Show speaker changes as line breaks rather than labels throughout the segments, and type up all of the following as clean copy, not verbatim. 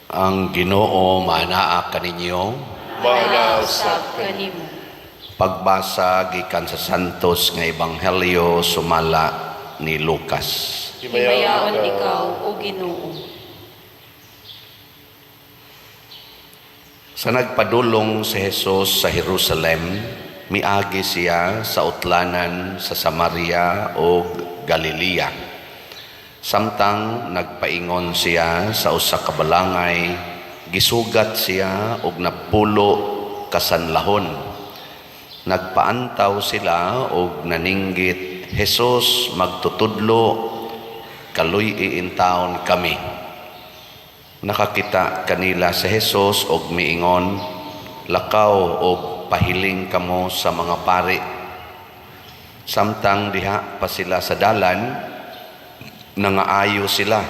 Ang Ginoo maanaa kaninyo.
Maanaa
usab
usab
kanimo.
Pagbasa gikan sa Santos nga Ebanghelyo sumala ni Lucas.
Himayaon ikaw, o Ginoo.
Sa nagpadulong si Jesus sa Jerusalem, miagi siya sa utlanan sa Samaria ug Galilea. Samtang nagpaingon siya sa usa ka balangay, gisugat siya og napulo ka sanlahon. Nagpaantaw sila og naninggit, "Jesus, magtutudlo, kaluy-i intawon kami." Nakakita kanila si Jesus og miingon, "Lakaw og pahiling kamo sa mga pari." Samtang diha pa sila sa dalan, nangaayo sila.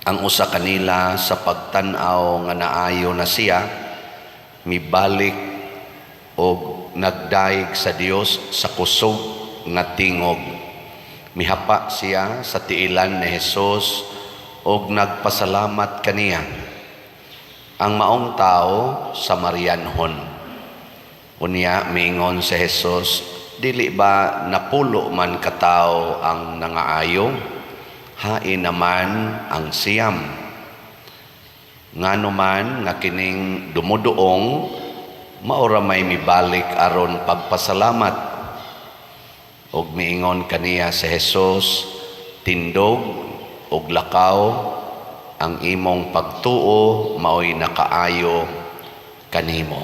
Ang usa kanila, sa pagtan-aw nga naayo na siya, mibalik og nagdayeg sa Dios sa kusog nga tingog. Mihapa siya sa tiilan ni Jesus og nagpasalamat kaniya. Ang maong tao, Samarianhon. Unya miingon si Jesus, "Dili ba 10 man katawo ang nangaayo? Hain naman ang 9? Ngano man nga kining dumuduong mao ra may mibalik aron pagpasalamat?" Og miingon kaniya si Jesus, "Tindog og lakaw, ang imong pagtuo maoy nakaayo kanimo."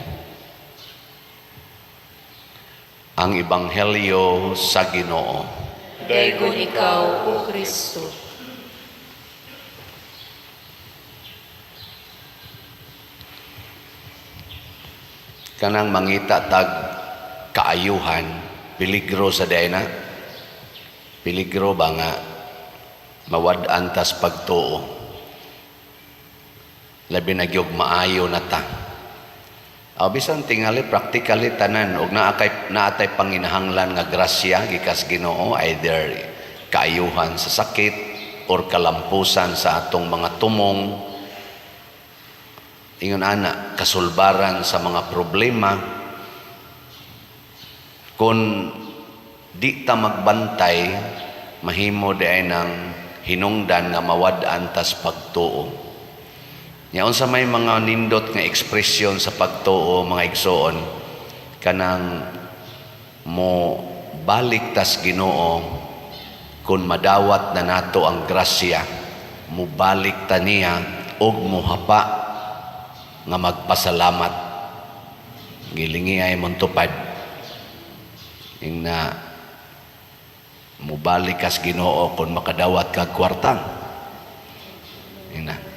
Ang Ebanghelyo sa Ginoo.
Daygon ikaw, O Kristo.
Kanang mangita tag kaayuhan, peligro sa diay na. Peligro ba nga mawad-an tas pagtuo. Labi na gyud maayo na ta. Aw, bisan tingali practically tanan og naa kay naatay panginahanglan nga grasya gikas Ginoo, either kaayuhan sa sakit or kalampusan sa atong mga tumong, ingon ana, kasulbaran sa mga problema, kung di ta magbantay, mahimo di ay ng hinungdan nga mawad-an tas pagtuo. Nya unsa may mga nindot nga ekspresyon sa pagtuo, mga igsoon? Kanang mo balik tas Ginoo kung madawat na nato ang grasya, mubalik ta niya og muhapa nga magpasalamat. Gilingi ay montupad. Ing na mubalik kas Ginoo kung makadawat kag kwarta. Ing na.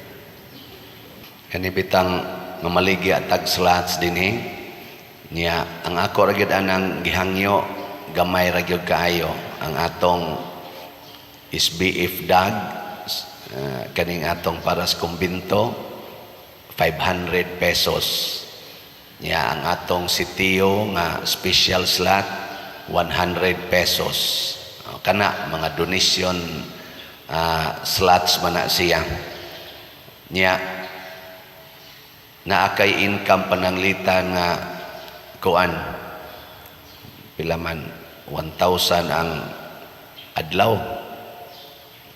Kani bitang mamaligya tag slots dinhi niya, ang ako ra gyud anang gihangyo, gamay ra gyud kaayo ang atong SBF dag, kaning atong para sa kumbinto, 500 pesos niya. Ang atong sitio nga special slot, 100 pesos. Kana mga donation slots man na siya. Niya naa kay income pananglitan nga kuan, pila man, 1,000 ang adlaw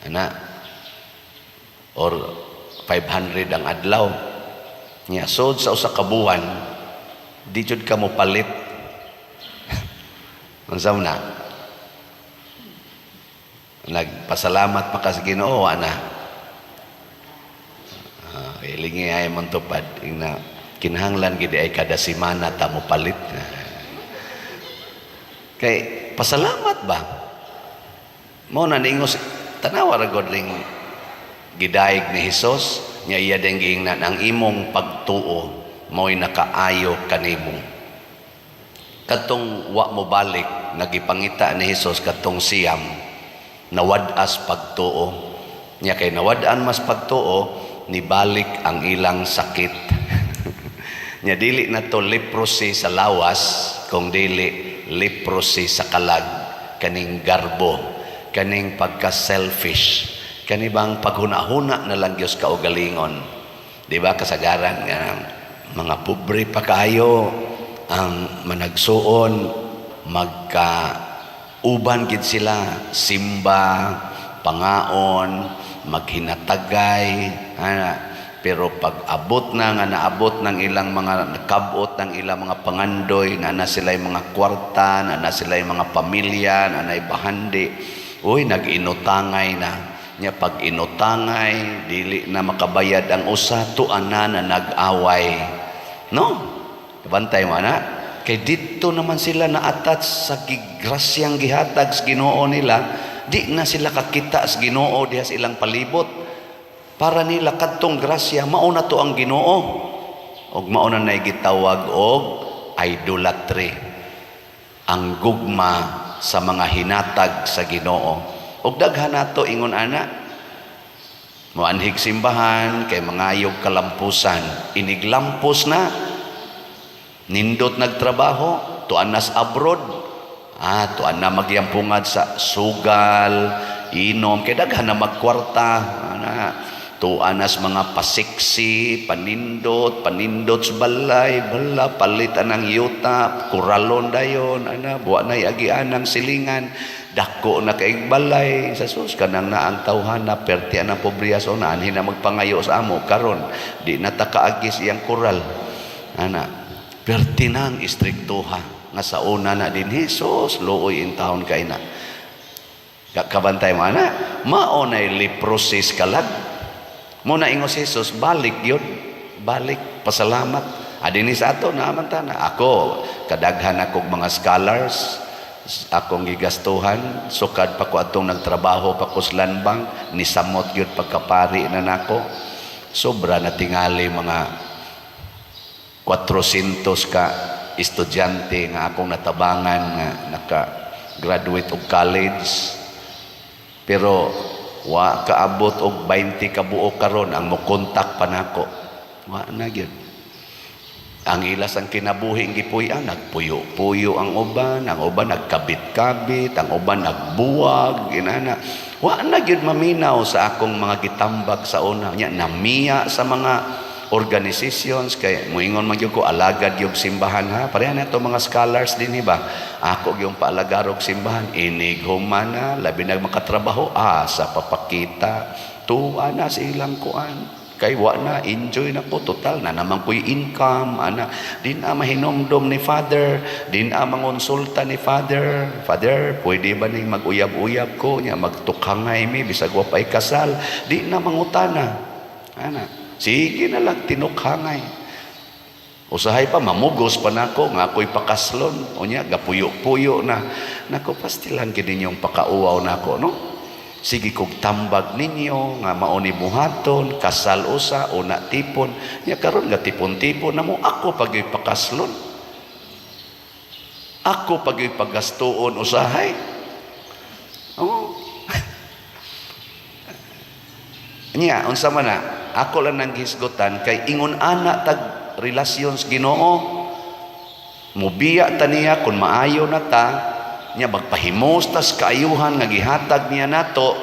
ana or 500 ang adlaw niya, sod sa usa ka buwan di jud ka mo palit. Unsa man na, nagpasalamat pa ka sa Ginoo ana? Ilingi ay mong tupad ing na kinahanglan gid ay kada semana ta mo palit kay pasalamat ba mo na ningos. Tanawa ra gud ring gidayeg ni Hesus nya, iya din giingnan, "Ang imong pagtuo mo'y nakaayo kanimo." Katong wa mo balik, nagipangita ni Hesus katong 9, nawad-as pagtuo nya. Kay nawad-an mas pagtuo, nibalik ang ilang sakit nya. Dili na to leprosy sa lawas, kung dili leprosy sa kalag, kaning garbo, kaning pagka selfish, kani bang paghuna-huna na lang Dios kaugalingon. Di ba kasagaran nga mga pobre pa kaayo ang managsuon, magka uban gid sila, simba, pangaon, maghinatagay, ana. Pero pag abot na nga naabot ng ilang mga nakabot ng ilang mga pangandoy na na sila mga kwarta na na sila mga pamilya na na'y bahandi, uy, nag-inutangay na nya. Pag inutangay, dili na makabayad ang usa, tuan na na nag-away, no? Bantay mo ana, kay dito naman sila na-attach sa gigrasyang gihatag sa Ginoo nila. Di na sila kakita sa Ginoo diha sa ilang palibot. Para nila, kadtong grasya mao na to ang Ginoo, ug mao na nay gitawag og idolatry, ang gugma sa mga hinatag sa Ginoo. Ug daghan nato ingon ana, moanhig simbahan kay mangayog kalampusan. Iniglampos na, nindot nagtrabaho, tuan nas abroad, tuan na magyampungad sa sugal, inom, kay daghan na magkwarta ana. Tuan nas mga pasiksi, panindot, panindot sa balay, bala palitan ang yuta, kuralon dayon ana, buwa na agian ang silingan, dako na kay balay sa sus, kanang naang tawhana perti ang pobriya. So anhi na magpangayo sa amo karon, di na ta kaagis iyang kural ana, perti nang istriktuha nga sa una na din. Jesus, luoy in taon kay na. Kabantay mo ana, mao nay leprosy kalag mo na. Ingon si Jesus, balik yun, balik, pasalamat. Adini sa ato naaman ta na ako, kadaghan akong mga scholars akong gigastuhan sukad pa ko atong nagtrabaho pa ko sa Land Bank. Nisamot gyud pagkapari na nako, sobra na tingali mga 400 ka estudyante nga akong natabangan nga naka-graduate og college, pero wa kaabot og 20 ka buok karon ang mokontak pa nako. Wa na gyud. Ang ilas ang kinabuhi gipuy-an, nagpuyo-puyo ang uban, ang uban nagkabit-kabit, ang uban nagbuwag, inana. Wa na gyud maminaw sa akong mga gitambag sa una nya. Namiya sa mga organizations kay muingon man gyud ko, alagad yung simbahan ha. Pareha na to mga scholars din ba, ako yung paalagarog simbahan. Inig humana, labi na makatrabaho, sa papakita tuwa na sa ilang kuan, kay wa na enjoy na ko, total na naman ko'y income ana. Di na mahinomdom ni Father, di na mangonsulta ni Father, "Father, pwede ba ning mag-uyab-uyab ko nya, magtukhangay mi bisag wa pa'y kasal?" Di na mangutana ana, sige na lang tinukhangay. Usahay pa mamugos pa nako nga ako'y pakaslon. Unya gapuyo-puyo na nako, pastilan gid ninyong pakauwaw nako, no? Sige kog tambag ninyo nga mao ni buhaton, kasal usa una tipon nya. Karon nga tipon-tipon na mo, ako pag pakaslon, ako pag pagastuon usahay. Oh. Nya unsa man na, ako lang nang gihisgutan kay ingon ana tag relasyon sa Ginoo. Mubiya ta niya kung maayo na ta niya, magpahimos tas kaayuhan nga gihatag niya nato.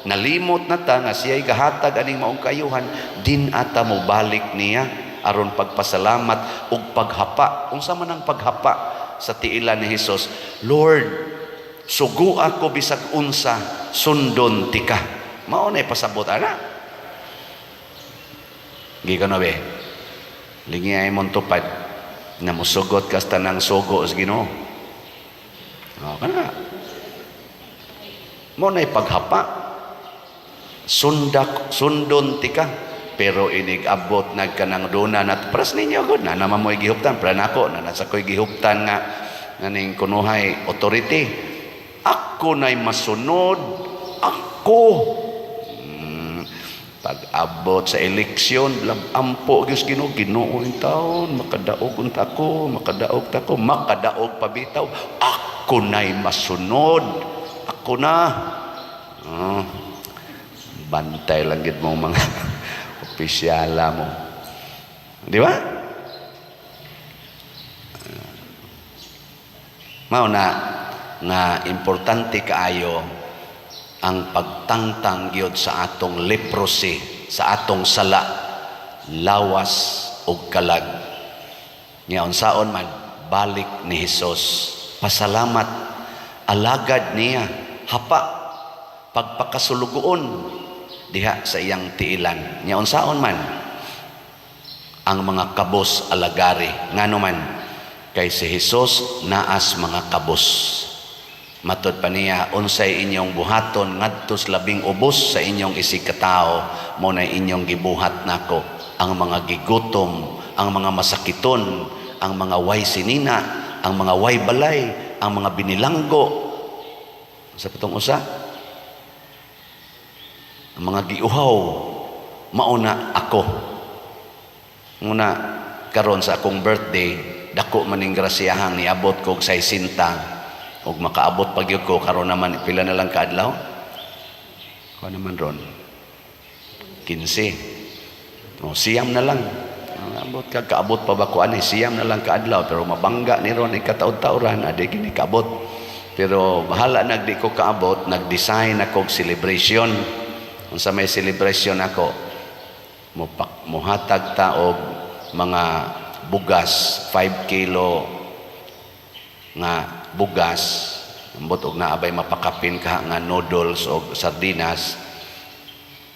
Nalimot na ta nga siya'y gahatag aning maong kaayuhan, din ata mobalik niya aron pagpasalamat ug paghapa. Unsa man ang paghapa sa tiilan ni Hesus? "Lord, sugo ako bisag unsa, sundon tika." Mao na pasabot ana. Gikan be, lingi ay mong tupad nga musugot kas tanang sugo sa Ginoo. Oh, kana. Mo na paghapa. Sundak, sundon tika. Pero inig abot nagkanang duna na pras ninyo gud na naman mo'y gihuptan pra nako na nasa ko'y gihuptan nga nganing kunuhay authority, ako na'y masunod ako. Pag abot sa eleksyon, ampo gyud Ginoo, Ginoo in taon, makadaog unta ko, makadaog ta ko, makadaog pabitaw, ako na'y masunod, ako na. Oh, bantay lang gid mong mga opisyala mo, di ba? Mao na nga importante kaayo ang pagtangtang gyud sa atong leprosy, sa atong sala. lawas ug kalag. Nya unsaon man, balik ni Hesus, pasalamat, alagad niya, hapa, pagpakasulugoon diha sa iyang tiilan. Nya unsaon man, ang mga kabos alagari. Ngano man? Kay si Hesus naas mga kabos. Matod pa niya, unsay inyong buhaton ngadto sa labing ubos sa inyong isig katao, mao na inyong gibuhat nako. Ang mga gigutom, ang mga masakiton, ang mga way sinina, ang mga way balay, ang mga binilanggo. Sa patong usa? Ang mga giuhaw, mauna ako. Muna karon sa akong birthday, dako maning grasiyahang niabot ko og 60 ug makaabot pa gyud ko. Karon naman, pila na lang kaadlaw? Kuha naman ron. 15. O, 9 na lang. Abot ka, kaabot pa ba ko ani? 9 na lang kaadlaw, pero mabangga ni ron ikataod-taoran, adi gini kaabot. Pero bahala nagdi ko kaabot, nag-design ako og celebration. Unsa may celebration ako? Mupak, muhatag ta og mga bugas, 5 kilo nga bugas, ambot og naabay mapakapin ka nga noodles og sardinas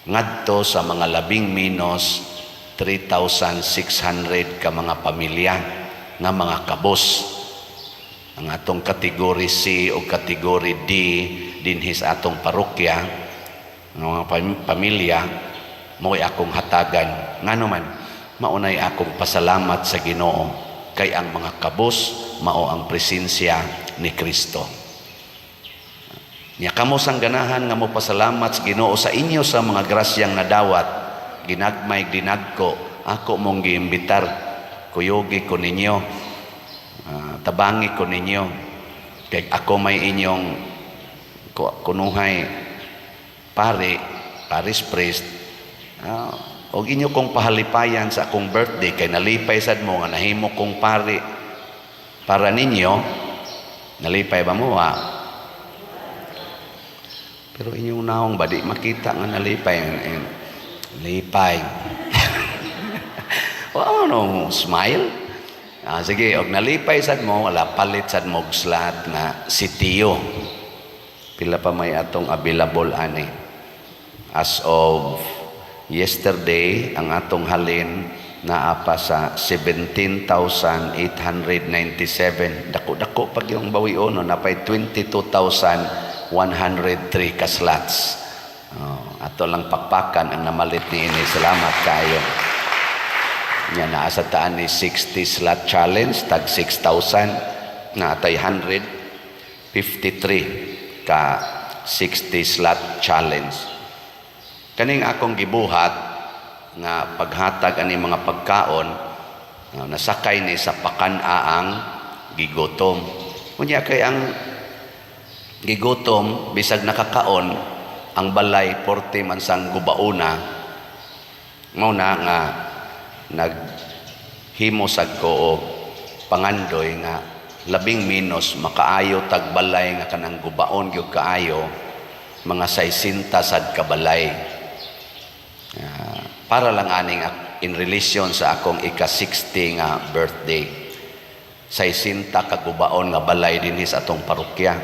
ngadto sa mga labing menos 3,600 ka mga pamilya nga mga kabos, ang atong kategory C o kategory D dinhi sa atong parokya nga mga pamilya, mo'y akong hatagan. Ngano man? Maunay akong pasalamat sa Ginoo kay ang mga kabos mao ang presensya ni Kristo. Nya kamo sang ganahan nga mo pasalamat sa Ginoo sa inyo sa mga grasyang nadawat, ginagmay dinagko, ako mong giimbitar, kuyogi ko ninyo, tabangi ko ninyo, kay ako may inyong kunuhay pare, parish priest, og inyo kong pahalipayan sa akong birthday kay nalipay sad mo nga nahimo kong pari para ninyo. Nalipay ba mo, ha? Pero inyong naong ba, di makita nga nalipay. Lipay. Wa no smile. Ah, sige, og nalipay sad mo, wala, palit sad mo og slot nga sitiyo. Pila pa may atong available ani? As of yesterday, ang atong halin naa pa sa 17,897. Dako-dako pag yung bawion, no, napay 22,103 ka slots. Oh, ato lang pakpakan ang namalit ni ini. Salamat kayo. Nya naa sa taan ni 60 slot challenge, tag 6,000 na atay 153 ka 60 slot challenge. Kaning akong gibuhat nga paghatag ani mga pagkaon, nasakay ni sa pakan-a ang gigutom. Unya kay ang gigutom, bisag nakakaon, ang balay porte man sang gubauna. Mao na nga naghimo sad ko og pangandoy nga labing menos makaayo tag balay nga kanang gubaon gyud kaayo, mga 60 sad ka balay. Para lang aning in relation sa akong ika-60 nga birthday. 60 ka gubaon nga balay dinhi sa atong parokya.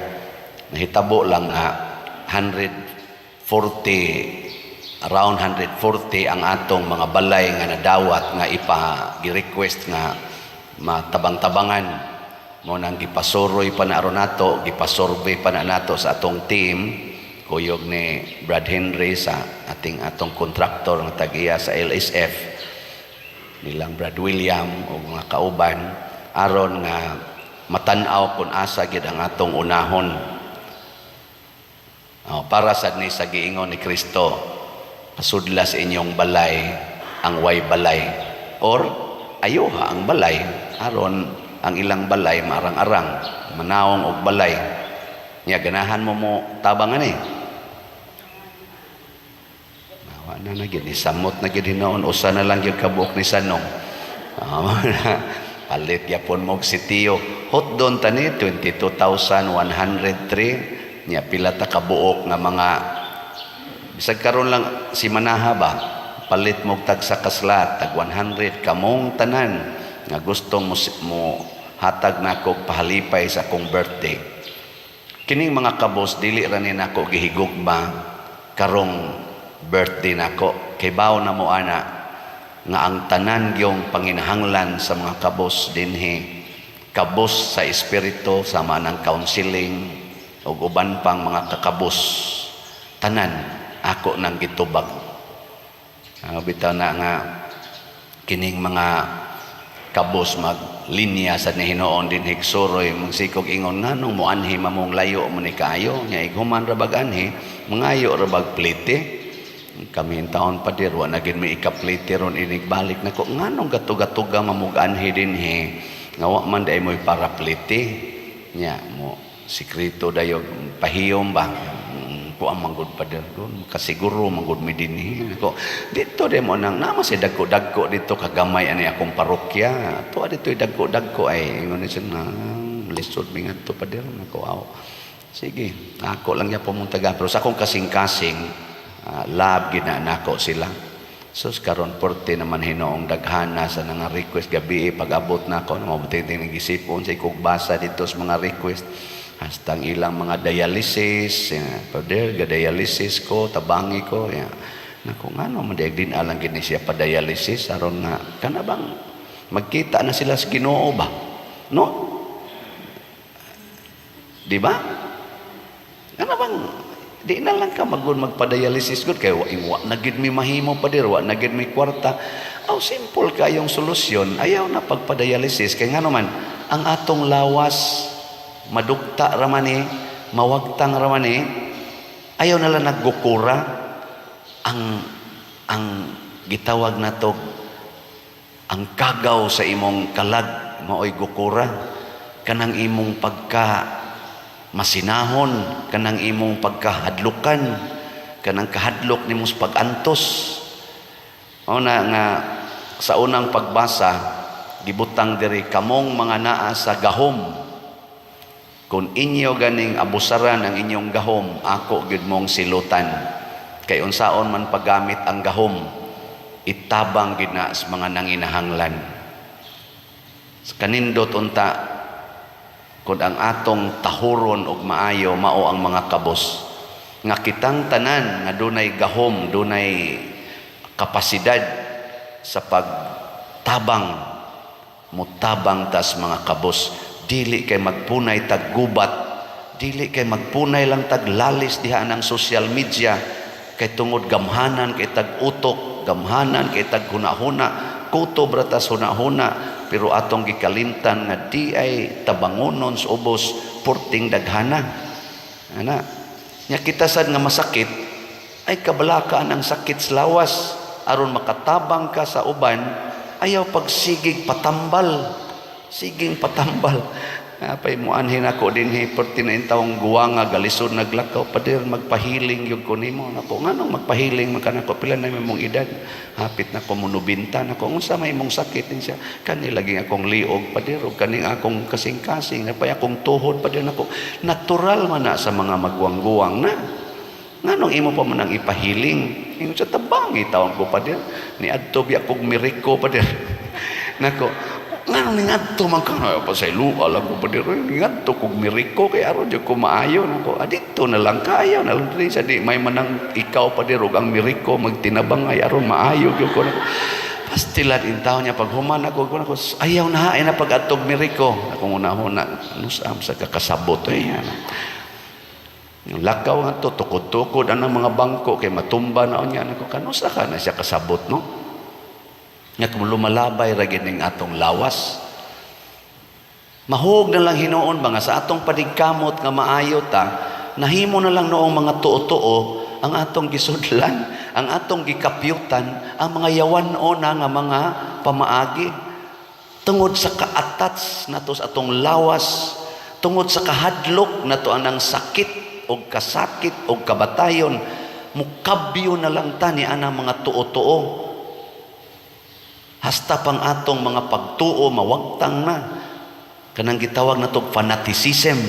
Nahitabo lang nga 140, around 140 ang atong mga balay nga nadawat nga ipa gi-request nga matabang-tabangan. Mo nang gipasuroy pa na aron nato, gipasurvey pa na nato sa atong team kuyog ni Brad Henry sa ating atong kontraktor nga tag-iya sa LSF, nilang Brad William o mga kauban, aron nga matan-aw kung asa gid ang atong unahon. Oh, para sad ni sa giingon ni Kristo, pasudla sa inyong balay ang way balay or ayuha ang balay aron ang ilang balay maarang-arang manawong og balay. Nya ganahan mo mo tabang ani? Wa na na gyud, samot na gyud hinoon, usa na lang gyud kabuok ni sanong. Palit yapon mo og sitiyo. Hot doon tani 22,103. Nya pila ta kabuok nga mga bisag karon lang si Manaha ba? Palit mo tag sa kaslat, tag 100 kamong tanan nga gustong mo hatag nako pahalipay sa akong birthday. Kining mga kabos, dili ra ni nako gihigugma karong birthday nako. Kay bawo na mo ana nga ang tanan gyong panginahanglan sa mga kabos dinhi, kabos sa espiritu, sama ng counseling ug uban pang mga kakabos, tanan ako nang gitubag. Bitaw na nga kining mga kabos maglinya sa ni hinuon dinhi Suroy, magsikog ingon, "Nganong moanhi mamong layo mo ni kaayo nya ighuman ra bag anhi, mangayo ra bag plite kami taon pa dir, wa na gid may ikaplite ron inig balik nako. Nganong gatuga-tuga mamug anhi dinhi nga wa man day mo'y para plite nya mo sikreto dayo pahiyom ba?" Kuan man gud, pader, doon kasiguro man gud mi dinhi ko dito de mo nang nama si dagko-dagko dito kagamay ani akong parokya to dito dagko-dagko ay ingon ni siya na lisod mi ngadto, pader. Nako, aw sige, ako lang ya pumuntagan, pero sa akong kasing-kasing, love gid na nako sila. Sus, karon porte naman hinoong daghana sa nga request gabi pag abot na ako, mabuti ting nagisipon sa ikog basa dito sa mga request, hasta ang ilang mga dialysis ya, "Pader, ga dialysis ko, tabangi ko." Ya. Nako, ngano man diay din alang gini siya pa dialysis aron nga kana bang magkita na sila sa Ginoo ba, no? Di ba? Kana bang di na lang ka magun magpa-dialysis gud kay wa na gid mi mahimo, pader, wa na gid mi kwarta. Aw, simple kayong solusyon, ayaw na pagpa-dialysis, kay ngano man ang atong lawas madugta ra man ni, mawagtang ra man ni, ayaw na lang naggukura ang gitawag nato ang kagaw sa imong kalag, maoy gukura. Kanang imong pagka masinahon, kanang imong pagkahadlukan, kanang kahadlok nimo sa pag-antos. Mao na nga sa unang pagbasa gibutang diri, "Kamong mga naa sa gahom, kung inyo ganing abusaran ang inyong gahom, ako gyud mong silutan." Kay unsaon man paggamit ang gahom, itabang gid na sa mga nanginahanglan. Sa kanindot unta kung ang atong tahuron og maayo mao ang mga kabos, nga kitang tanan nga dunay gahom, dunay kapasidad sa pagtabang, mutabang tas mga kabos. Dili kay magpunay tag gubat, dili kay magpunay lang tag lalis diha ng social media, kay tungod gamhanan kay tag utok, gamhanan kay tag hunahuna, kutob ra tas hunahuna, pero atong gikalimtan nga di ay tabangonon sa ubos porting daghana ana nya. Kita sad nga masakit ay kabalakaan ang sakit sa lawas, aron makatabang ka sa uban, ayaw pagsigig patambal, siging patambal. Apay mo anhin ako dinhi perti na intawong guwa nga galisod naglakaw, "Pader, magpahiling yung ko nimo." Nako, nganong magpahiling man ka nako? Pila na imong edad? Hapit na ko monobenta. Nako, unsa may imong sakit? Din siya, "Kani lagi akong liog, pader, ug kaning akong kasing-kasing, napay akong tuhod, pader." Nako, natural man na sa mga magwang-guwang na. Nganong imo pa man ang ipahiling? Ingon siya, "Tabangi taon ko, pader. Ni adto biya kog Miriko, pader." Nako, nganong ningadto man ka? "Ay, pasayloa lang ko, pader. Ningadto kog Miriko kay aron jud ko maayo." Nako, adito na lang kayo na lang diri sa di may manang ikaw, pader, ug ang Miriko magtinabangay aron maayo gyud ko. Nako, pastilan in taon niya paghuman ako, ayaw na ay na pag-adtog Miriko. Akong una-una, nusam sa kakasabot ay ano. Yung lakaw nga to, tukod-tukod ang mga bangko kay matumba na unya. Nako, kanusa ka na siya kasabot, no? Nga kung lumalabay ra gid ning atong lawas. Mahug na lang hinuon ba nga sa atong panigkamot nga maayo ta, nahimo na lang noong mga tuo-tuo ang atong gisudlan, ang atong gikapyutan, ang mga yawan-ona nga mga pamaagi. Tungod sa ka-attach nato sa atong lawas, tungod sa kahadlok nato anang sakit o kasakit o kabatayon, mukabyo na lang ta ni anang mga tuo-tuo. Hasta pang atong mga pagtuo mawagtang na. Kanang gitawag na to fanaticism.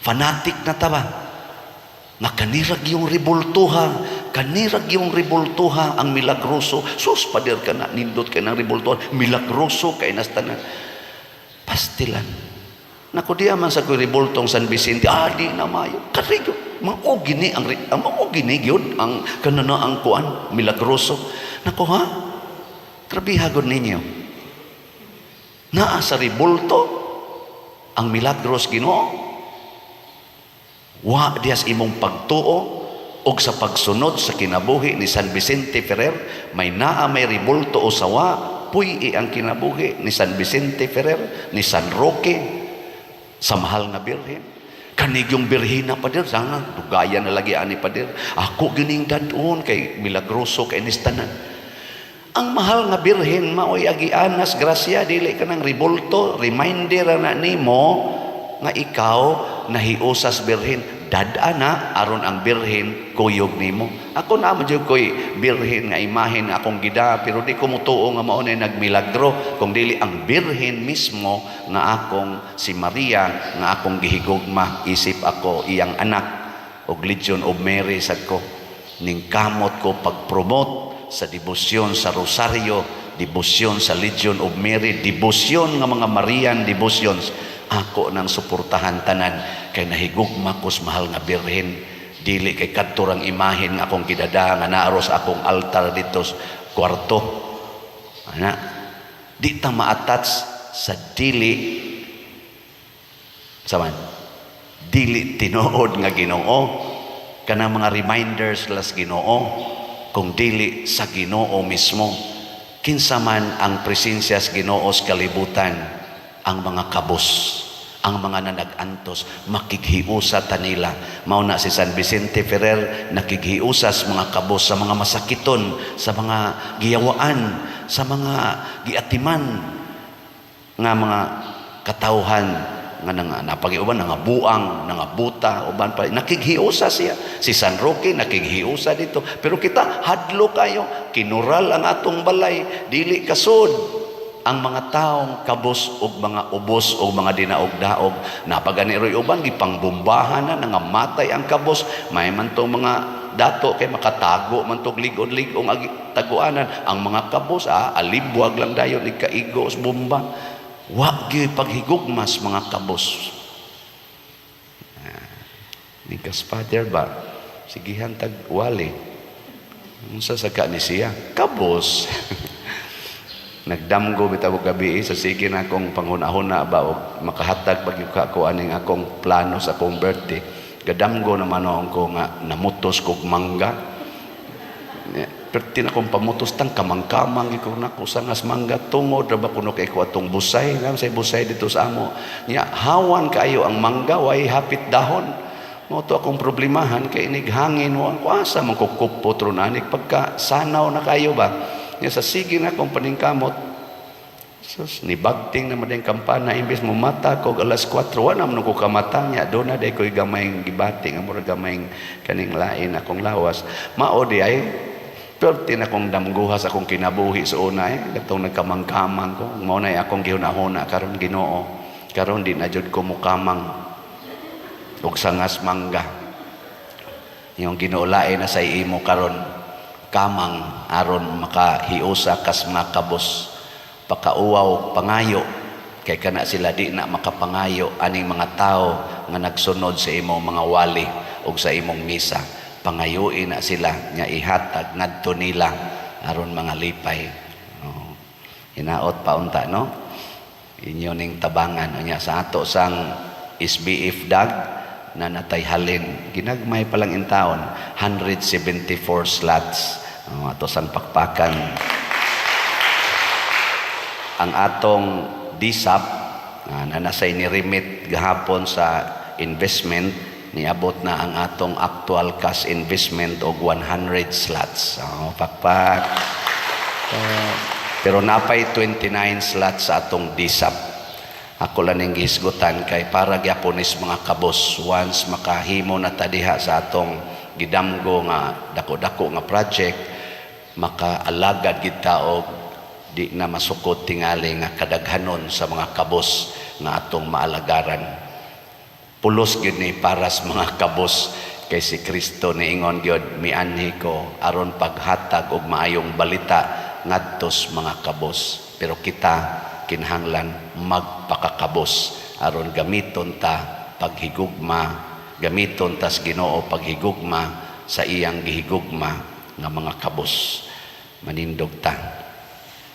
Fanatic na ta ba? Makanirag yung ribultuha, Kanirag yung ribultuha ang milagroso. Sus, pader ka na, nindot kay ng ribultuhan. Milagroso kay nas tanan. Pastilan. Naku, di man sa ko'y ribultong San Vicente, ah, di na mayo. Kariyo, mao gini ang mao gini gyud ang kanana ang kuan, milagroso. Naku ha, grabiha gud ninyo. Naa sa ribulto ang milagros Ginoo. Wa diyas imong pagtuo og sa pagsunod sa kinabuhi ni San Vicente Ferrer, may naa may ribulto o sawa, puy ang kinabuhi ni San Vicente Ferrer, ni San Roque, sa mahal nga Birhen. Kanigyong Birhina, pader, sana, dugayan na lagi ani, pader. Ako gining dadon kay milagroso kay nistanan. Ang mahal nga Birhen maoy agianas grasya, dili ka ng ribulto, reminder na nimo nga ikaw nahiusas Birhen. Dad-a na aron ang Birhen kuyog nimo. Ako na mo jud ko'y Birhen nga imahen akong gida, pero di ko mutuo nga mao na nagmilagro kung dili ang Birhen mismo nga akong si Maria nga akong gihigugma isip ako iyang anak og Legion of Mary sad ko. Ning kamot ko pag-promote sa debosyon sa Rosaryo, debosyon sa Legion of Mary, debosyon nga mga Marian devotions, ako nang suportahan tanan kay nahigugma ko sa mahal nga Birhen, dili kay kadto rang imahen nga akong gidada nga naa sa akong altar dito sa kwarto. Ana, di ta ma-attach sa dili saman dili tinuod nga Ginoo, kanang mga reminders las Ginoo, kung dili sa Ginoo mismo. Kinsa man ang presensya sa Ginoo sa kalibutan? Ang mga kabos, ang mga nanag-antos, makighiusa tanila. Mao na si San Vicente Ferrer, nakighiusa sa mga kabos, sa mga masakiton, sa mga giyawaan, sa mga giatiman nga mga katawhan nga nang napagiuban, nangabuang, nangabuta, uban pa nakighiusa siya. Si San Roque nakighiusa dito, pero kita hadlo kayo, kinural ang atong balay, dili kasud ang mga taong kabos og mga ubos og mga dinaog-daog. Napagani roy uban gipangbombahan na, nangamatay ang kabos. May man tong mga dato kay makatago man tog lig-on-lig-ong taguanan ang mga kabos, ah, alibwag lang dayon ikaigo sa bomba. Wa gyud paghigugmas mga kabos. Ah, ni Father ba, sigihan tag wali, unsa sa ka ni siya kabos. Nagdamgo bitaw og gabi eh, sa sige na akong panghuna-huna ba og makahatag pag ka ko aning akong plano sa akong birthday. Gadamgo naman ko nga namutos kog mangga. Perti na akong pamutos tang kamang-kamang ikaw na ko sangas mangga, tungod ra ba kuno kay ko atong busay nam say busay dito sa amo nya. Hawan kaayo ang mangga, way hapit dahon. Mo to akong problemahan kay inig hangin wa ko asa man ko kupot ron anik pagka sanaw na kayo ba nya. Sa sige na akong paningkamot. Sus, ni bagting na man kampana, imbes mo mata ko alas 4, wala naman ko kamata niya. Doon na day ko'y gamayng gibati, nga mura gamayng kaning lain akong lawas. Mao di ay, perti na kong damguha sa akong kinabuhi sa una eh. Katong nagkamang-kamang ko. Mao na akong gihuna-huna karon, Ginoo. Karon di na jud ko mukamang og sangas mangga. Yung Ginoo, lain na sa imo karon kamang aron makahiusa kas mga kabos, pakauwaw pangayo kay kana sila di na makapangayo aning mga tao nga nagsunod sa imong mga wali ug sa imong misa. Pangayuin na sila nga ihatag ngadto nila aron mga lipay. Oh. Hinaot pa unta no inyo ning tabangan. Unya sa ato sang SBF dag na natay halin ginagmay pa lang in taon, 174 slots. Oh, ato sang pakpakan. Ang atong DSAP na nasay ni remit gahapon sa investment, niabot na ang atong actual cash investment og 100 slots. Oh, pakpak. Pero napay 29 slots sa atong DSAP. Ako lang ning gihisgutan kay para gyapon is mga kabos once makahimo na ta diha sa atong gidamgo nga dako-dako nga project, makaalagad gid ta og di na masukot tingali nga kadaghanon sa mga kabos nga atong maalagaran. Pulos gyud ni para sa mga kabos. Kay si Kristo niingon gyud, "Mianhi ko aron paghatag og maayong balita ngadtos mga kabos." Pero kita kinahanglan magpakakabos aron gamiton ta paghigugma, gamiton tas Ginoo paghigugma sa iyang gihigugma nga mga kabos. Manindog ta.